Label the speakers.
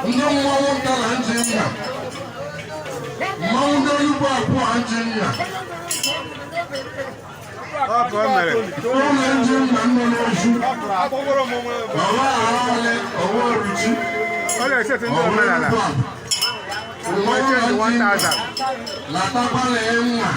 Speaker 1: Ndị mmanwụ nta na ntị nna, mmanwụ ndị Enugwu abụọ ntị nna.
Speaker 2: Ọ ka o mere.
Speaker 1: Ụlọ ndị nna nọ n'ozu ọwa ahụle ọwa oruchi.
Speaker 2: Ọ na-echeti ndị omenala.
Speaker 1: Mmanwụ
Speaker 2: Echeti
Speaker 1: na ntị nna
Speaker 2: 1000.
Speaker 1: latakwala nna.